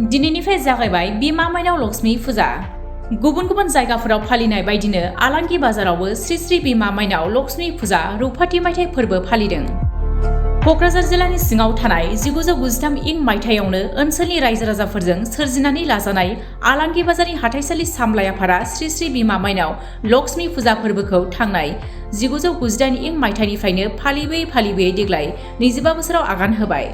दिनैनिफ्राय जागायबाय बिमा माइनाव लक्ष्मी फुजा। गुबुन गुबुन जायगाफोराव फालिनाय बायदिनो आलांगि बाजारावबो श्री श्री बिमा माइनाव लक्ष्मी फुजा रौफाथि मायथाइ फोरबो फालिदों। क'क्राझार जिल्लानि सिङाव थानाय 1993 इं मायथाइयावनो ओनसोलनि रायजो राजाफोरजों सोरजिनानै लाजानाय आलांगि बाजारनि हाथाइसालि सामलाय आफादा श्री श्री बिमा माइनाव लक्ष्मी फुजा फोरबोखौ थांनाय 1998 इं मायथाइनिफ्रायनो फालिबोयै देग्लाय 25 बोसोराव आगान होबाय।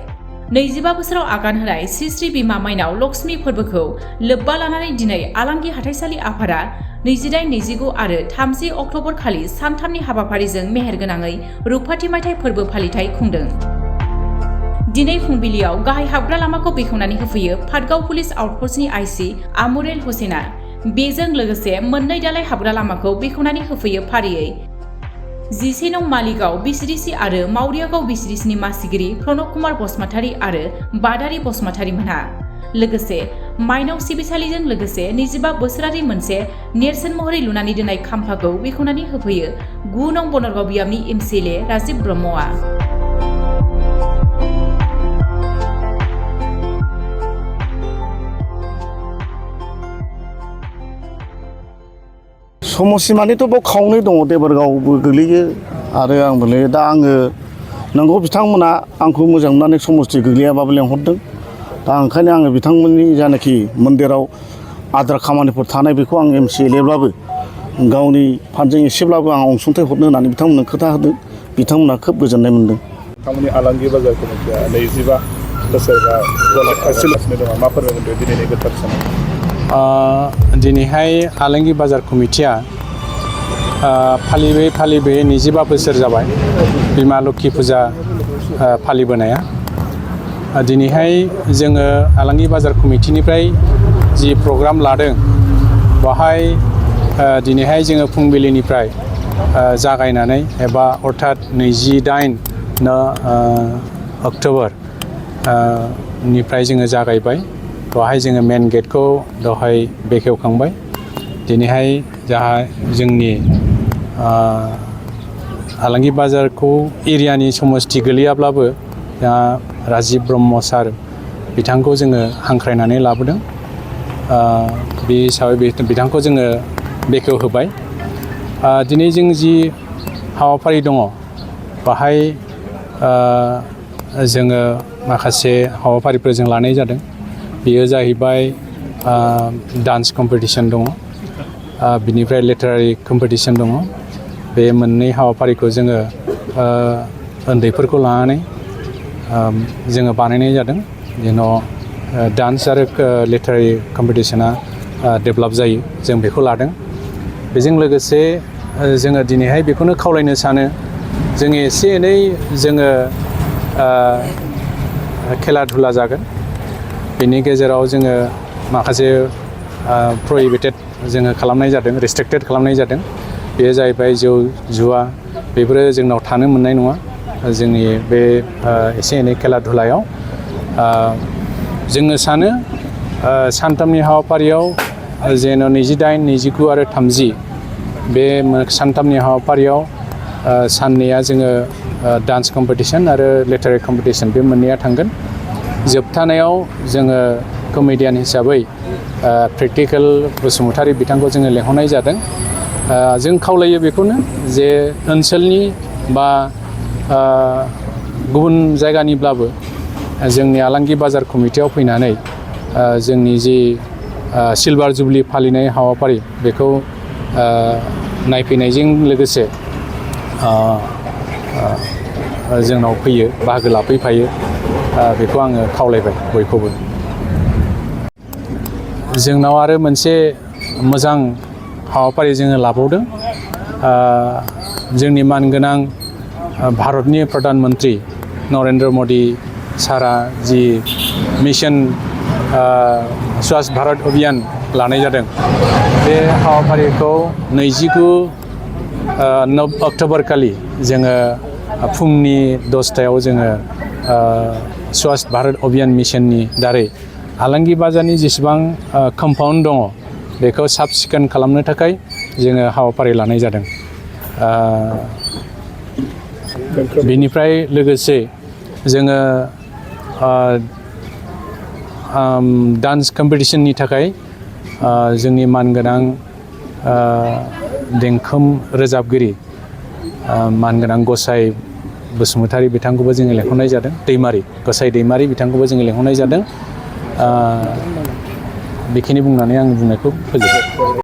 25 बोसोराव आगान होनाय श्री श्री बिमा माइनाव लक्ष्मी फोरबोखौ लोब्बा लानानै दिनै आलांगि हाथाइसालि आफादा 28, 29 आरो 30 अक्ट'बर खालि सानथामनि हाबाफारिजों मेहेरगोनाङै रौफाथि मायथाइ फोरबो फालिथाय खुंदों। दिनै फुंबिलियाव गाहाय हाबग्रा लामाखौ बेखेवनानै होफैयो पाटगाव पुलिस आउटपस्टनि आइसि आमुरेल हुसेना। बेजों लोगोसे मोननै दालाय हाबग्रा लामाखौ बेखेवनानै होफैयो फारियै 11 नं मालिगाव बिसिडिसि आरो मावरियागाव बिसिडिसिनि मासिगिरि प्रणब कुमार बसुमतारी आरो बादारि बसुमतारी मोनहा। लोगोसे माइनाव सिबिसालिजों लोगोसे 25 बोसोरारि मोनसे नेरसोन महरै लुनानै दोननाय खाम्फाखौ बेखेवनानै होफैयो 9 नं बनरगाव बियाबनि एमसिएलए राजिब ब्रह्मआ। समस्ति मानेथ' बाव खावनै दङ, देबोरगावबो गोग्लैयो आरो आंबो दा आङो नंगौ बिथांमोना आंखौ मोजां मोननानै समस्ति गोग्लैयाबाबो लेंहरदों। दा ओंखायनो आङो बिथांमोननि जानाखि मन्दिराव आद्रा खामानिफोर थानाय बेखौ आं एमसिएलएब्लाबो गावनि फान्डजों एसेब्लाबो आं अनसुंथाइ हरनो होननानै बिथांमोननो खोथा होदों। बिथांमोना खोब गोजोननाय मोनदों। बिथांमोननि आलांगि बाजार कमिटिया 25 बोसोर सोलिगासिनो दङ। मा फोरमायगोन दिनैनि गोथार सानाव? दिनैहाय आलांगि बाजार कमिटिया फालिबोयै 25 बोसोर जाबाय बिमा लक्ष्मी फुजा फालिबोनाया। दिनैहाय जोङो आलांगि बाजार कमिटिनिफ्राय जि प्रग्राम लादों बेवहाय दिनैहाय जोङो फुंबिलिनिफ्राय जागायनानै एबा अर्थात 28 अक्ट'बर निफ्राय जोङो जागायबाय। बेवहाय जोङो मेन गेटखौ दहाय बेखेवखांबाय। दिनैहाय जोंनि आलांगि बाजारखौ एरियानि समस्ति गोलैयाब्लाबो राजिब ब्रह्म सार बिथांखौ जोङो हांख्रायनानै लाबोदों। बे हिसाबै बिथांखौ जोङो बेखेवहोबाय। दिनै जों जि हाबाफारि दङ बेवहाय जोङो माखासे हाबाफारिफोर जों लानाय जादों। बेयो जाहैबाय डान्स कम्पिटिसन दङ, बिनिफ्राय लिटारारि कम्पिटिसन दङ। बे मोननै हाबाफारिखौ जोङो उन्दैफोरखौ लानानै जोङो बानायनाय जादों जेन' डान्स आरो लिटारारि कम्पिटिसना डेभेलप जायो, जों बेखौ लादों। बेजों लोगोसे जोङो दिनैहाय बेखौनो खावलायनो सानो जोङो एसे एनै जोङो खेला धुला जागोन। बेनि गेजेराव जोङो माखासे प्रहिबिटेड जोङो खालामनाय जादों, रेस्ट्रिक्टेड खालामनाय जादों। बेयो जाहैबाय जौ जुवा, बेफोरो जोंनाव थानो मोननाय नङा। जोंनि बे एसे एनै खेला धुलायाव जोङो सानो सानथामनि हाबाफारियाव जेन' 28, 29 आरो 30 बे सानथामनि हाबाफारियाव साननैया जोङो डान्स कम्पिटिसन आरो लिटारारि कम्पिटिसन बे मोननैया थांगोन। जोबथानायाव जोङो कमेडियान हिसाबै प्रेक्टिकेल बसुमतारी बिथांखौ जोङो लेंहरनाय जादों। जों खावलायो बेखौनो जे ओनसोलनि बा गुबुन जायगानिब्लाबो जोंनि आलांगि बाजार कमिटियाव फैनानै जोंनि जि सिलभार जुबलि फालिनाय हाबाफारि बेखौ नायफैनायजों लोगोसे जोंनाव फैयो, बाहागो लाफैफायो। बेखौ आङो खावलायबाय बयखौबो। जोंनाव आरो मोनसे मोजां हाबाफारि जोङो लाबावदों। जोंनि मानगोनां भारतनि प्रधान मन्त्रि नरेन्द्र मदि सारा जि मिशन स्वच्छ भारत अभियान लानाय जादों, बे हाबाफारिखौ 29 अक्ट'बर खालि जोङो फुंनि 10टायाव जोङो स्वच्छ भारत अभियान मिशननि दारै आलांगि बाजारनि जेसेबां कम्पाउन्ड दङ बेखौ साब सिखोन खालामनो थाखाय जोङो हाबाफारि लानाय जादों। बेनिफ्राय लोगोसे जोङो डान्स कम्पिटिशननि थाखाय जोंनि मानगोनां देंखोम रोजाबगिरि मानगोनां गसाइ बसुमतारी बिथांखौबो जोङो लेंहरनाय जादों। गसाइ दैमारि बिथांखौबो जोङो लेंहरनाय जादों। बेखिनि बुंनानै आं बुंनायखौ फोजोबबाय।